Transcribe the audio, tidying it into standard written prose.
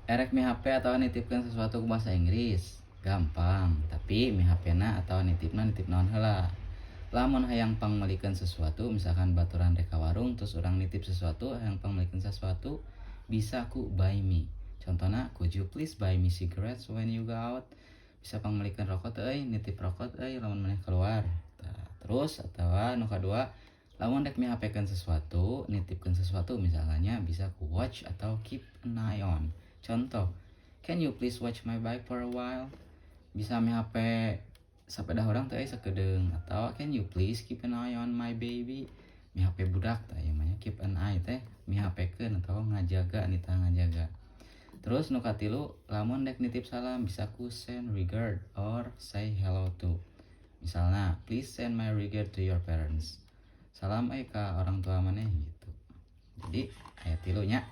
Erek mihape atau nitipkeun sesuatu ku bahasa Inggris gampang, tapi mihapena atau nitipna nitip naon heula. Lamun hayang pangmeulikeun sesuatu, misalkan baturan rek ka warung terus urang nitip sesuatu, hayang pangmeulikeun sesuatu, bisa ku "buy me". Contohna, "Could you please buy me cigarettes when you go out?" Bisa pangmeulikeun rokok teu euy, nitip rokok euy lamun maneh keluar. Tah, terus atawa nu kadua, lamun rek mihapekeun sesuatu, nitipkeun sesuatu misalnya, bisa ku "watch" atau "keep an eye on". Contoh, "Can you please watch my bike for a while?" Bisa mihape sepeda urang teu euy sakedeung. Atau, "Can you please keep an eye on my baby?" Mihape budak. Tah, ieu mah nya, "keep an eye" teh mihapekeun atau ngajaga, nitah ngajaga. Terus nu katilu, lamun rek nitip salam bisa ku "send regard" or "say hello to". Misalnya, "Please send my regard to your parents." Salam euy ka orang tua maneh gitu. Jadi aya tilu nya.